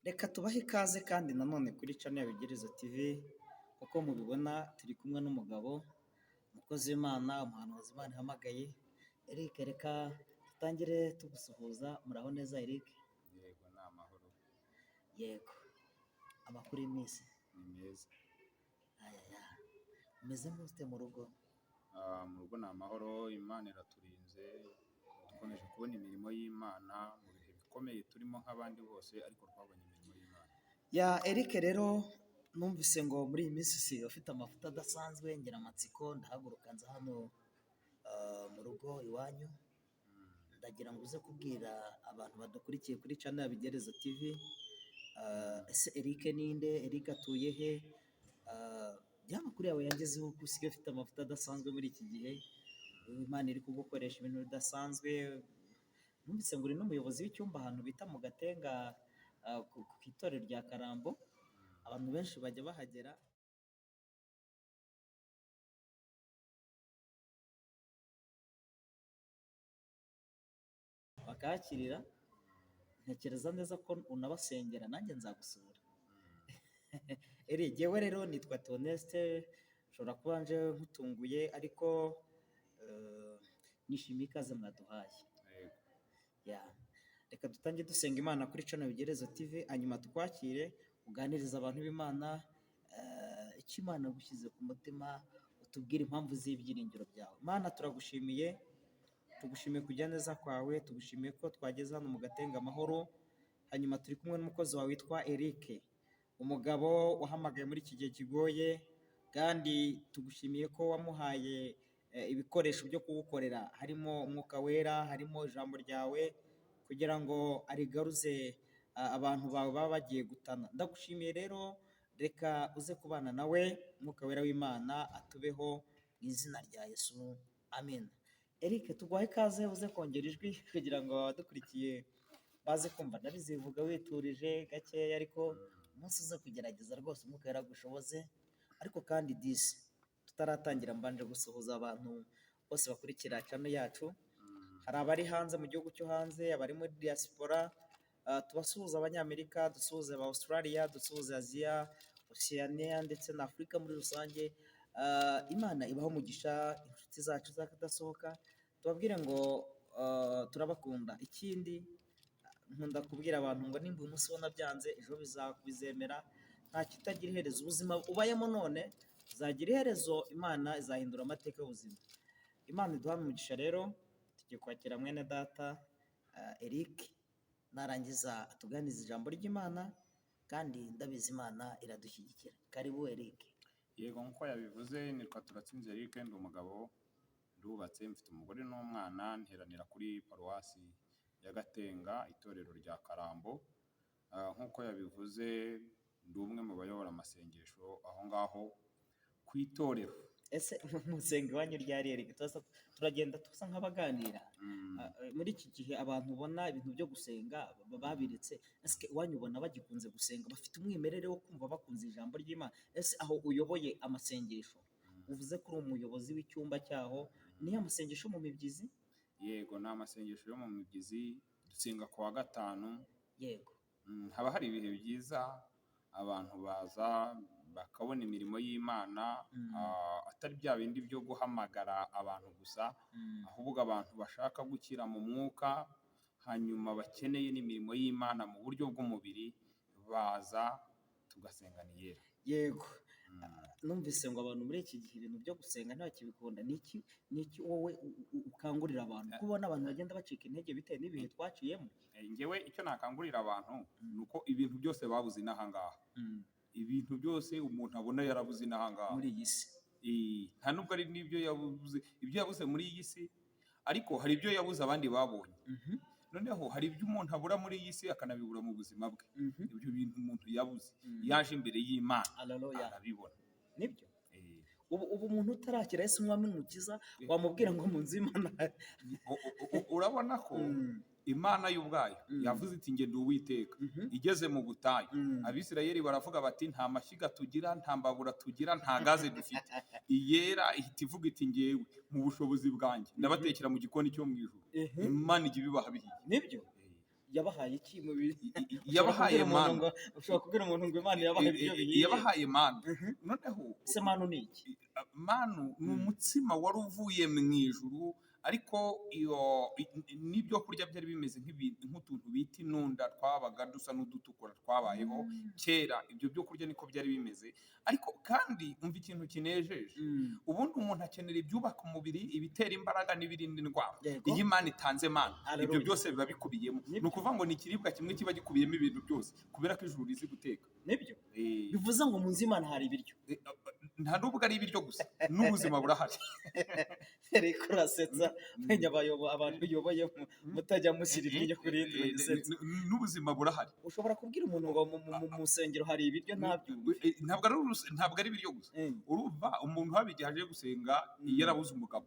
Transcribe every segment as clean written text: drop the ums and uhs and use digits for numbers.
Reka tubahe ikaze kandi nanone kuri channel ya Bigerezo TV, uko mubibona turi kumwe n'umugabo, umukozi w'Imana, umuhanuzi Imana ihamagaye, Eric. Reka dutangire tugusuhuza. Muraho neza, Eric? Yego, ni amahoro. Yego, amakuru y'iminsi? Ni meza. Ayaya, umeze nk'ufite mu rugo? Ah, mu rugo ni amahoro, Imana iraturinze, dukomeje kubona imirimo y'Imana mu bihe bikomeye turimo nk'abandi bose, ariko twabonye imirimo y'Imana. Ya Eric, rero numvise ngo muri iyi minsi usigaye ufite amavuta adasanzwe, ngira amatsiko ndahaguruka nza hano mu rugo iwanyu. Ndagira ngo uze kubwira abantu badukurikiye kuri channel ya Bigerezo TV, ese Eric ninde? Eric atuye he? Ya makuru yawe yangezeho ko usigaye ufite amavuta adasanzwe muri iki gihe, Imana iri kugukoresha ibintu bidasanzwe. Numvise ngo uri n'umuyobozi w'icyumba ahantu bita mu Gatenga, ku itorero rya Karambo. Abantu benshi bajya bahagera bakahakirira. Ntekereza neza ko unabasengera, nanjye nzagusura. Eri, jyewe rero nitwa Theoneste, nshobora kuba nje nkutunguye, ariko nishimiye ikaze mwaduhaye. Yego. Ya. Reka dutange dusenga Imana kuri channel Bigerezo TV, hanyuma tukwakire uganirize abantu b'Imana, icyo Imana yagushyize ku mutima, utubwire impamvu z'ibyiringiro byawe. Imana, turagushimiye, tugushimiye kujya neza kwawe, tugushimiye ko twageze hano mu Gatenga amahoro. Hanyuma turi kumwe n'umukozi wawe witwa Eric, umugabo wahamagaye muri iki gihe kigoye, kandi tugushimiye ko wamuhaye ibikoresho byo kuwukorera, harimo umwuka wera, harimo ijambo ryawe, kugira ngo arigaruze abantu bawe baba bagiye gutana. Ndagushimiye rero, reka uze kubana nawe, umwuka wera w'Imana atubeho mu izina rya Yesu, amen. Eric, tuguhaye ikaze, uze kongera ijwi kugira ngo abadukurikiye baze kumva. Ndabizivuga witurije gakeya, ariko umunsi uze kugerageza rwose umwuka wera agushoboze. Ariko kandi disi tutaratangira, mbanje gusuhuza abantu bose bakurikira channel yacu. Hari abari hanze mu gihugu cyo hanze, abari muri diaspora, tubasuhuza Abanyamerika, dusuhuze aba Australia, dusuhuze Aziya, Oceania ndetse na Afurika muri rusange. Imana ibaho umugisha, inshuti zacu z'akadasohoka, tubabwire ngo turabakunda. Ikindi nkunda kubwira abantu ngo nimba uyu munsi ubona byanze, ejo bizemera. Nta kitagira iherezo. Ubuzima ubayemo none buzagira iherezo, Imana izahindura amateka y'ubuzima. Imana iduha umugisha. Rero tugiye kwakira mwene data Eric, narangiza atuganize ijambo ry'Imana, kandi ndabizi Imana iradushyigikira. Karibu, Eric. Yego, nk'uko yabivuze, nitwa Turatsinze Eric, ndi umugabo, ndubatse, mfite umugore n'umwana, nteranira kuri paruwasi ya Gatenga, itorero rya Karambo. Nk'uko yabivuze, ndi umwe mu bayobora amasengesho aho ngaho ku itorero. Ese musenga iwanyu ryari, Eric? Turagenda tusa nk'abaganira. Muri iki gihe abantu ubona ibintu byo gusenga babiretse. Ese iwanyu ubona bagikunze gusenga, bafite umwimerere wo kumva bakunze ijambo ry'Imana? Ese aho uyoboye amasengesho, uvuze ko uri umuyobozi w'icyumba cyaho, niyo amasengesho mu mibyizi? Yego, ni amasengesho yo mu mibyizi, dusenga ku wa gatanu. Haba hari ibihe byiza, abantu baza bakabona imirimo y'Imana, atari bya bindi byo guhamagara abantu gusa, ahubwo abantu bashaka gukira mu mwuka, hanyuma bakeneye n'imirimo y'Imana mu buryo bw'umubiri, baza tugasengana iyera. Numvise ngo abantu muri iki gihe ibintu byo gusenga ntibakibikunda. Ni iki wowe ukangurira abantu, kuko ubona abantu bagenda bacika intege bitewe n'ibihe twaciyemo? Njyewe icyo nakangurira abantu ni uko ibintu byose babuze inaha ngaha, ibintu byose umuntu abona yarabuze inaha ngaha muri iyi si, nta nubwo ari n'ibyo yabuze, ibyo yabuze muri iyi si, ariko hari ibyo yabuze abandi babonye. Noneho hari ibyo umuntu abura muri iyi si akanabibura mu buzima bwe. Ibyo bintu umuntu yabuze, yaje imbere y'Imana Haleluya. arabibona. Nibyo. Ubu umuntu utarakira Yesu umwami n'umukiza, wamubwira ngo mu nzu y'Imana Urabona ko Imana y'ubwayo yavuze iti: "Njye ndi Uwiteka." Igeze mu butayu, Abisirayeli baravuga bati: "Nta mashyiga tugira, nta mbabura tugira, nta gaze dufite." Iyera ihita ivuga iti: "Ngewe mu bushobozi bwanjye ndabatekera mu gikoni cyo mu ijuru." Imana ijya ibibaha bihiye. Nibyo. Yabahaye iki mu bi- Yabahaye Ushobora kubwira umuntu manu. Ushobora kubwira umuntu ngo Imana yabahaye ibiryo bihiye. Yabahaye manu. Noneho Ese manu ni iki? Manu ni umutsima wari uvuye mu ijuru, ariko iyo n'ibyo kurya byari bimeze nk'utuntu bita inunda, twabaga dusa n'udutukura, twabayeho kera. Ibyo byo kurya niko byari bimeze. Ariko kandi umva ikintu kinejeje: ubundi umuntu akenera ibyubaka umubiri, ibitera imbaraga n'ibirinda indwara. Iyo Imana itanze manu, Hallelujah. ibyo byose biba bikubiyemo. Ni ukuvuga ngo ni ikiribwa kimwe kiba gikubiyemo ibintu byose, kubera ko ijuru rizi guteka. Nibyo. Bivuze ngo mu nzu y'Imana hari ibiryo. Nta nubwo ari ibiryo gusa, n'ubuzima burahari. Ariko urasetsa, menya abantu uyoboye mutajya mushyira iryinyo ku rindi bagisetsa. N'ubuzima burahari. Ushobora kubwira umuntu ngo mu rusengero hari ibiryo ntabyumve. Ntabwo ari ibiryo gusa. Urumva umuntu haba igihe aje gusenga yarabuze umugabo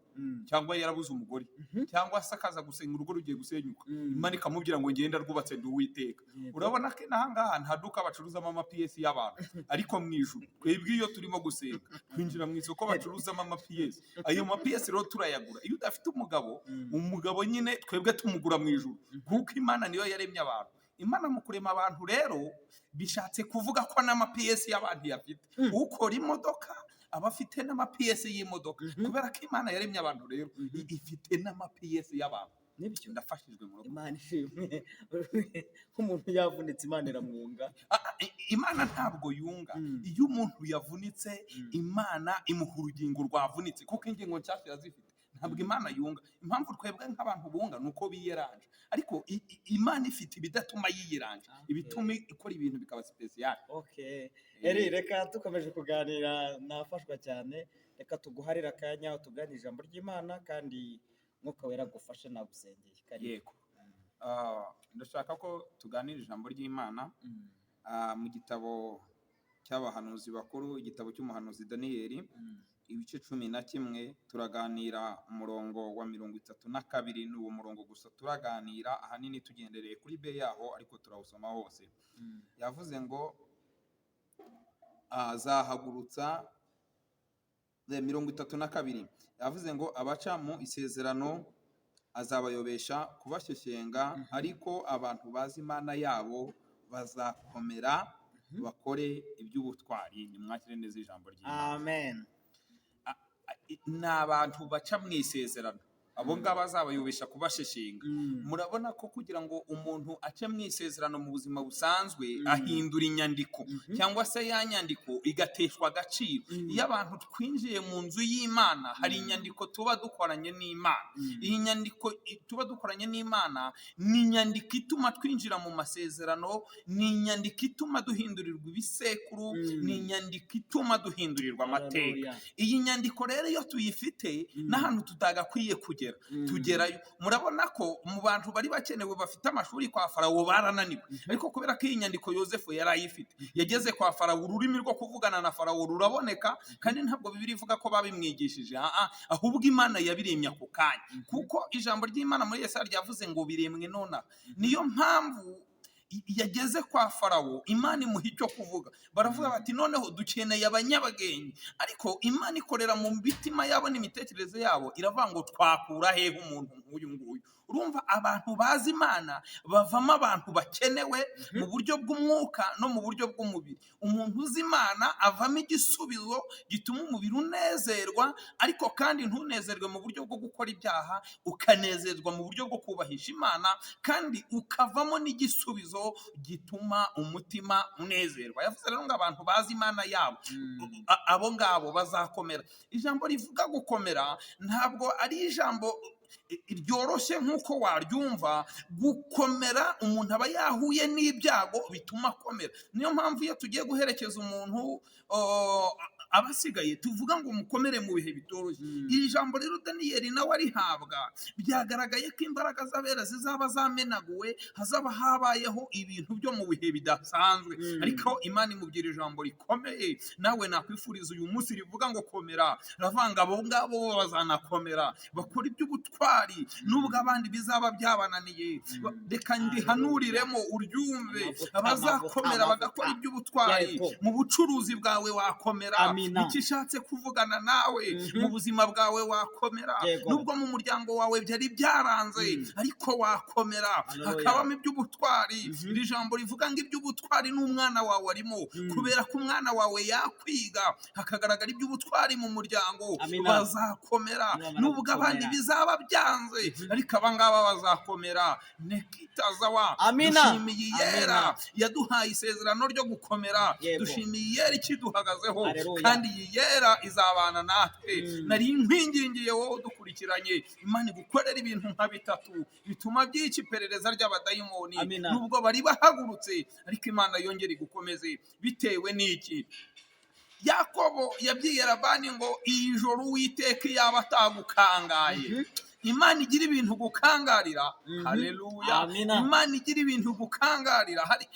cyangwa yarabuze umugore, cyangwa se akaza gusenga urugo rugiye gusenyuka, Imana ikamubwira ngo ngenda rwubatse, ndi Uwiteka. Urabona ko inaha ngaha nta duka bacuruzamo amapiyesi y'abantu, ariko mu ijuru twebwe iyo turimo gusenga twinjira mu isoko bacuruzamo amapiyesi. Ayo mapiyesi rero turayagura. Iyo udafite umugabo, umugabo nyine twebwe tumugura mu ijuru, kuko Imana niyo yaremye abantu. Imana mu kurema abantu rero bishatse kuvuga ko n'amapiyesi y'abantu yafite. Ukora imodoka aba afite n'amapiyesi y'imodoka. Kubera ko Imana yaremye abantu rero, ifite n'amapiyesi y'abantu. Nibyo. Ndafashijwe mu rugo. Imana ishimwe. Nk'umuntu yavunitse, Imana iramwunga. Imana ntabwo yunga. Iyo umuntu yavunitse, Imana imuha urugingo rwavunitse, kuko ingingo nshyashya irazifite. Ntabwo Imana yunga. Impamvu twebwe nk'abantu bunga ni uko biyeranja, ariko Imana ifite ibidatuma yiyeranja, ibituma ikora ibintu bikaba spécial. Okay. Eri, reka dukomeje kuganira, nafashwa cyane. Reka tuguharire akanya utuganire ijambo ry'Imana, kandi Mwuka Wera agufashe. Nagusengeye. Karibu. Yego. Ndashaka ko tuganira ijambo ry'Imana mu gitabo cy'abahanuzi bakuru, igitabo cy'umuhanuzi Daniyeli, ibice 11. Turaganira umurongo wa 32. Ni uwo murongo gusa turaganira, ahanini tugendereye kuri be yaho, ariko turawusoma hose. Yavuze ngo azahagurutsa, 32, yavuze ngo abaca mu isezerano azabayobesha kubashyeshyenga, ariko abantu bazi Imana yabo bazakomera, bakore iby'ubutwari. Nimwakire neza ijambo ry'Imana. Amen. Ni abantu baca mu isezerano, abo ngabo azabayobesha kubasheshenga. Murabona ko kugira ngo umuntu ace mu isezerano mu buzima busanzwe, ahindura inyandiko, cyangwa se ya nyandiko igateshwa agaciro. Iyo abantu twinjiye mu nzu y'Imana, hari inyandiko tuba dukoranye n'Imana. Iyi nyandiko tuba dukoranye n'Imana ni inyandiko ituma twinjira mu masezerano, ni inyandiko ituma duhindurirwa ibisekuru, ni inyandiko ituma duhindurirwa amateka. Hallelujah. Iyi nyandiko rero iyo tuyifite, n'ahantu tutagakwiye kugera tugerayo. Murabona ko mu bantu bari bakenewe bafite amashuri kwa Farawo barananiwe, ariko kubera ko iyi nyandiko Yosefu yari ayifite, yageze kwa Farawo, ururimi rwo kuvugana na Farawo ruraboneka. Kandi ntabwo Bibiliya ivuga ko babimwigishije, ahubwo Imana yabiremye ako kanya, kuko ijambo ry'Imana muri Yesaya ryavuze ngo biremwe nonaha. Niyo mpamvu yageze kwa Farawo, Imana imuha icyo kuvuga. Baravuga bati noneho dukeneye abanyabwenge, ariko Imana ikorera mu mitima yabo n'imitekerereze yabo, iravuga ngo twakura hehe umuntu nk'uyu nguyu? Urumva abantu bazi Imana bavamo abantu bakenewe mu buryo bw'umwuka no mu buryo bw'umubiri. Umuntu uzi Imana avamo igisubizo gituma umubiri unezerwa, ariko kandi ntunezerwe mu buryo bwo gukora ibyaha, ukanezerwa mu buryo bwo kubahisha Imana, kandi ukavamo n'igisubizo gituma umutima unezerwa. Yavuze rero ngo abantu bazi Imana yabo, abo ngabo bazakomera. Ijambo rivuga gukomera ntabwo ari ijambo ryoroshye nk'uko waryumva. Gukomera, umuntu aba yahuye n'ibyago bituma akomera. Niyo mpamvu iyo tugiye guherekeza umuntu aba asigaye, tuvuga ngo mukomere mu bihe bitoroshye. Iri jambo rero Daniyeli nawe arihabwa, byagaragaye ko imbaraga z'abera zizaba zamenaguwe, hazaba habayeho ibintu byo mu bihe bidasanzwe. Ariko Imana imubwira ijambo rikomeye nawe nakwifuriza uyu munsi, rivuga ngo komera. Ravanga abo ngabo bo bazanakomera, bakora iby'ubutwari nubwo abandi bizaba byabananiye. Reka ndihanuriremo uryumve. Amavuta, abazakomera amavuta, bagakora amavuta. iby'ubutwari. Yego. Mu bucuruzi bwawe wakomera. Amen. Amina. Icyo ishatse kuvugana nawe, mu buzima bwawe wakomera. Yego. Nubwo mu muryango wawe byari byaranze, ariko wakomera. Haleluya. Hakabamo iby'ubutwari. Iri jambo rivuga ngo iby'ubutwari n'umwana wawe arimo, kubera ko umwana wawe yakwiga hakagaragara iby'ubutwari mu muryango. Amina. Bazakomera. Nibamara Nubwo abandi gukomera. bizaba byanze, ariko abangaba bazakomera. Nekitazawa. Amina. Dushimiye Iyera Amina. yaduhaye isezerano ryo gukomera. Yego. Dushimiye Iyera ikiduhagazeho, Haleluya. kandi iyi Yera izabana natwe. Nari nkwingingiye wowe udukurikiranye, Imana igukorera ibintu nka bitatu bituma byica iperereza ry'abadayimoni. Amina. Nubwo bari bahagurutse, ariko Imana yongera igukomeze. Bitewe n'iki? Yakobo yabwiye Labani ngo iyi joro Uwiteka yaba atagukangaye. Imana igira ibintu gukangarira. Haleluya. Amina. Imana igira ibintu gukangarira. Hari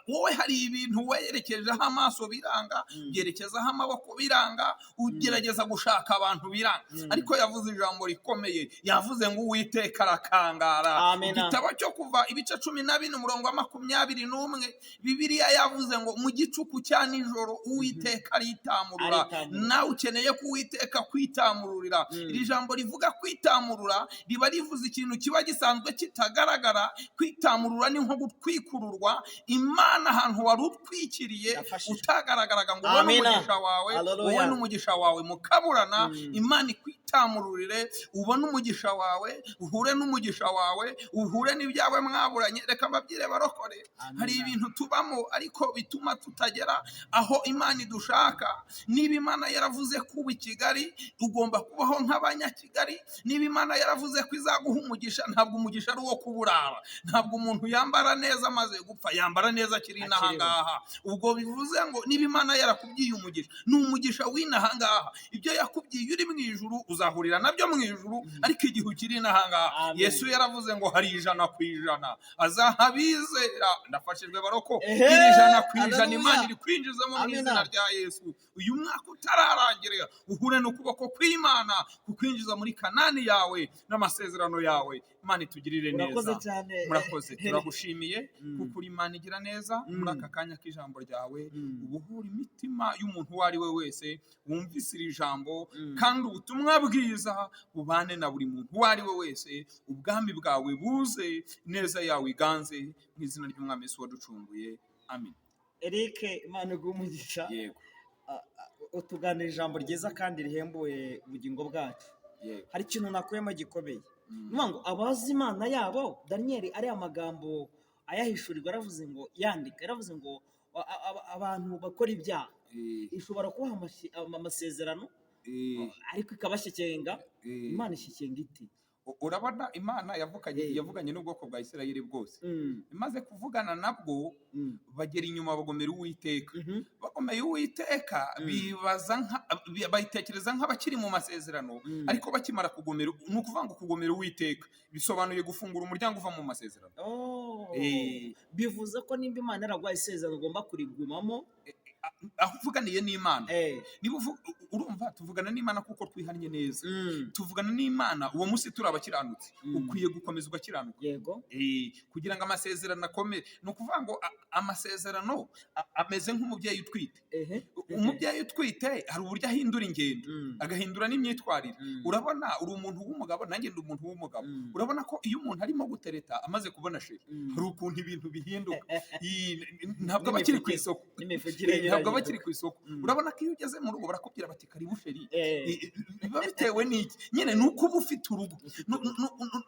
wowe, hari ibintu werekejeho amaso biranga, byerekezaho amaboko biranga, ugerageza gushaka abantu biranga, ariko yavuze ijambo rikomeye, yavuze ngo Uwiteka arakangara. Amina. Igitabo cyo Kuva, ibice 14, umurongo wa 21, Bibiliya yavuze ngo mu gicuku cya nijoro Uwiteka aritamurura. Aritamurura. Nawe ukeneye ko Uwiteka kwitamururira. Iri jambo rivuga kwitamurura riba rivuze ikintu kiba gisanzwe kitagaragara. Kwitamurura ni nko gutwikururwa. Imana ahantu wari utwikiriye, Yafashije. utagaragaraga ngo ubone Amina. umugisha wawe, Haleluya. wowe n'umugisha wawe mukaburana, Imana ikwitamururire, ubone umugisha wawe, uhure n'umugisha wawe, uhure n'ibyawe mwaburanye. Reka mbabwire barokore, Amina. hari ibintu tubamo ariko bituma tutagera aho Imana idushaka. Niba Imana yaravuze ko uba i Kigali, ugomba kubaho nk'Abanyakigali. Niba Imana yaravuze ko izaguha umugisha, ntabwo umugisha ari uwo kuburara. Ntabwo umuntu yambara neza amaze gupfa, yambara neza akiri Akiriho. inahangaha. Ubwo bivuze ngo niba Imana yarakubwiye umugisha, ni umugisha w'inahangaha. Ibyo yakubwiye uri mu ijuru uzahurira nabyo mu ijuru, ariko igihe ukiri inahangaha, Amen. Yesu yaravuze ngo hari 100% azaha abizera. Ndafashijwe baroko. Ehe, Iri 100% haleluya. Imana iri kwinjizamo mu Amina. izina rya Yesu. Uyu mwaka utararangira, uhure n'ukuboko kw'Imana kukwinjiza muri Kanani yawe n'amasezerano yawe. Imana itugirire Urakoze neza. cyane. Murakoze, turagushimiye kuko uri Imana igira neza. Muri aka kanya k'ijambo ryawe, ubuhura imitima y'umuntu uwo ari we wese wumvise iri jambo, kandi ubutumwa bwiza bubane na buri muntu uwo ari we wese. Ubwami bwawe buze, neza yawe iganze, mu izina ry'Umwami Yesu waducunguye, amen. Eric, Imana iguhe umugisha. Yego. Utuganira ijambo ryiza kandi rihembuye ubugingo bwacu. Yego. Hari ikintu nakuyemo gikomeye. Ni ukuvuga ngo abazi Imana yabo, Daniyeli ariya magambo ayahishurirwa yaravuze ngo yandika, yaravuze ngo abantu bakora ibyaha ishobora kubaha amasezerano, ariko ikabashyekenga. Imana ishyekenga iti? Urabona Imana yavuganye yavuganye n'ubwoko bwa Isirayeli bwose. Imaze kuvugana nabwo, bagera inyuma bagomera Uwiteka. Bagomeye Uwiteka, bibaza bayitekereza nk'abakiri mu masezerano, ariko bakimara kugomera, ni ukuvuga ngo kugomera Uwiteka bisobanuye gufungura umuryango uva mu masezerano. Oh. Bivuze ko nimba Imana yaraguhaye isezerano ugomba kurigumamo. Aho uvuganiye n'Imana, niba urumva tuvugana n'Imana kuko twihannye neza, tuvugana n'Imana uwo munsi turi abakiranutsi, ukwiye gukomeza ugakiranuka. Kugira ngo amasezerano akomere. Ni ukuvuga ngo amasezerano ameze nk'umubyeyi utwite. Umubyeyi utwite hari uburyo ahindura ingendo, agahindura n'imyitwarire. Urabona uri umuntu w'umugabo, nanjye ndi umuntu w'umugabo. Urabona ko iyo umuntu arimo gutereta amaze kubona chérie, hari ukuntu ibintu bihinduka. Ntabwo aba akiri ku isoko. N'imivugire Ntabwo aba yarahinduka. akiri ku isoko. Urabona ko iyo ugeze mu rugo barakubwira bati karibu chérie. Biba bitewe n'iki nyine? Ni uko uba ufite urugo.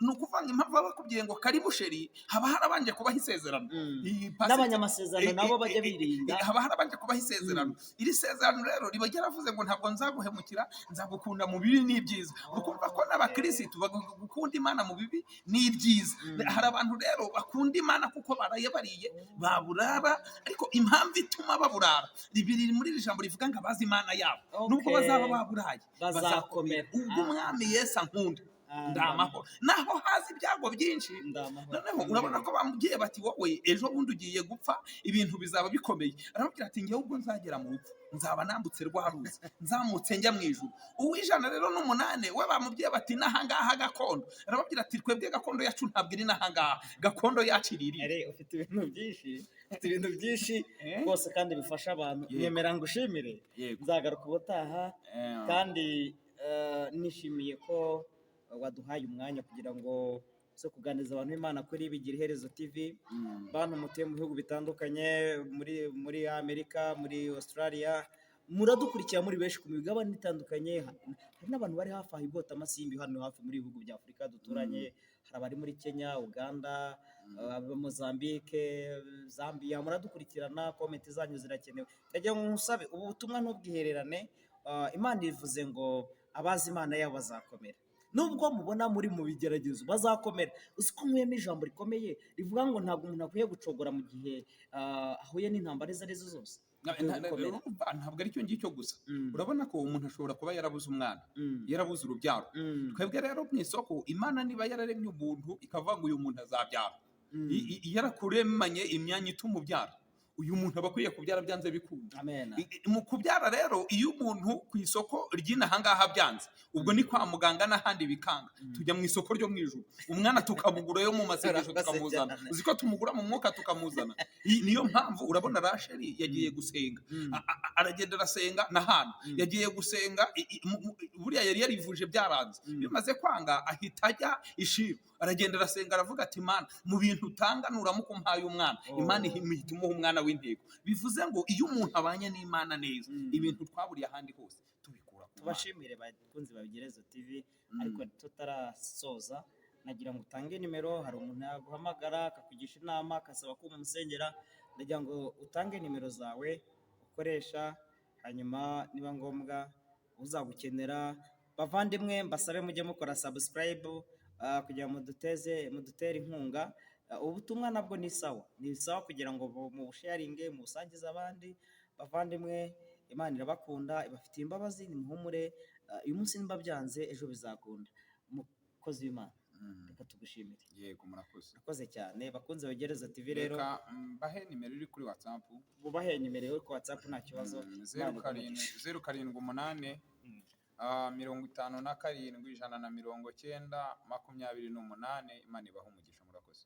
Ni ukuvuga ngo impamvu baba bakubwiye ngo karibu chérie, haba harabanje kubaho isezerano. Iyi N'abanyamasezerano nabo bajya birinda. Haba harabanje kubaho isezerano. Iri sezerano rero riba ryaravuze ngo ntabwo nzaguhemukira, nzagukunda mu bibi n'ibyiza. Ukumva ko n'abakirisitu bagomba gukunda Imana mu bibi n'ibyiza. Hari abantu rero bakunda Imana kuko baraye bariye baburara, ariko impamvu ituma baburara biri muri iri jambo rivuga ngo abazi Imana yabo, nubwo bazaba baburaye, Bazakomera. Ubwo Umwami Yesu ankunda, Ah, ndi amahoro naho haza ibyago byinshi. Ndamahoro. Noneho urabona ko bamubwiye bati wowe ejo bundi ugiye gupfa, ibintu bizaba bikomeye. Aramubwira ati ngewe ubwo nzagera mu rupfu nzaba nambutse rwa ruzi, nzamutse njya mu ijuru. Uw'ijana rero n'umunani we bamubwiye bati n'ahangaha gakondo, arababwira ati twebwe gakondo yacu ntabwo iri n'ahangaha, gakondo yacu iri iri. Ere, ufite ibintu byinshi. Ufite ibintu byinshi rwose kandi bifasha abantu. Yego. Nyemera ngushimire. Yego. Nzagaruka ubutaha. Kandi nishimiye ko waduhaye umwanya kugira ngo uze kuganiriza abantu b'Imana kuri Bigira Iherezo TV. Bantu mutuye mu bihugu bitandukanye, muri Amerika, muri Australia, muradukurikira muri benshi ku migabane itandukanye. Hari n'abantu bari hafi aho i Bwotamasimbi, hano hafi muri ibihugu bya Afurika duturanye. Hari abari muri Kenya, Uganda, Mozambique, Zambia, muradukurikirana. Comment zanyu zirakenewe. Ndagira ngo nkusabe ubu butumwa ntubwihererane. Imana ivuze ngo abazi Imana yabo bazakomera. Nubwo mubona muri mu bigeragezo, bazakomera. Uzi ko nkuyemo ijambo rikomeye rivuga ngo ntabwo umuntu akwiye gucogora mu gihe ahuye n'intambara izo ari zo zose. Akwiye gukomera. Urumva, ntabwo ari cyo ngicyo gusa. Urabona ko umuntu ashobora kuba yarabuze umwana, yarabuze urubyaro. Twebwe rero mu isoko, Imana niba yararemye umuntu ikavuga ngo uyu muntu azabyara, yarakuremanye imyanya ituma ubyara, uyu muntu aba akwiye kubyara byanze bikunze. Amen. Mu kubyara rero, iyo umuntu ku isoko ry'inaha ngaha byanze, ubwo ni kwa muganga n'ahandi bikanga, tujya mu isoko ryo mu ijuru, umwana tukamugurayo mu masengesho, Urakoze tukamuzana. cyane. Uzi ko tumugura mu mwuka tukamuzana? Niyo mpamvu urabona Rasheli yagiye gusenga. Aragenda arasenga, na Hana yagiye gusenga. Buriya yari yarivuje byaranze. Bimaze kwanga ahita ajya i Shilo, aragenda arasenga, aravuga ati: "Imana, mu bintu utanga nuramuka umpaye umwana." Oh. Imana ihita imuha umwana w'intego. Bivuze ngo iyo umuntu abanye n'Imana neza, ibintu twaburiye ahandi hose tubikura ku Mana. Tubashimire bakunzi ba Bigerezo TV. Ariko tutarasoza, nagira ngo utange nimero. Hari umuntu yaguhamagara akakugisha inama, akasaba ko umusengera. Ndagira ngo utange nimero zawe ukoresha, hanyuma niba ngombwa uzagukenera. Bavandimwe, mbasabe mujye mukora subscribe kugira ngo muduteze, mudutere inkunga. Ubutumwa nabwo ni sawa, ni sawa kugira ngo mubusharinge, mubusangize abandi bavandimwe. Imana irabakunda, ibafitiye imbabazi, nimuhumure. Uyu munsi nimba byanze, ejo bizakunda. Umukozi w'Imana, reka tugushimire. Yego, murakoze. Urakoze cyane. Bakunze Bagereza TV rero, Reka mbahe nimero iri kuri WhatsApp. Bubahe nimero yo kuri WhatsApp, nta kibazo. Zeru Imana karindwi iguhe. 078 57 190 28. Imana ibahe umugisha, murakoze.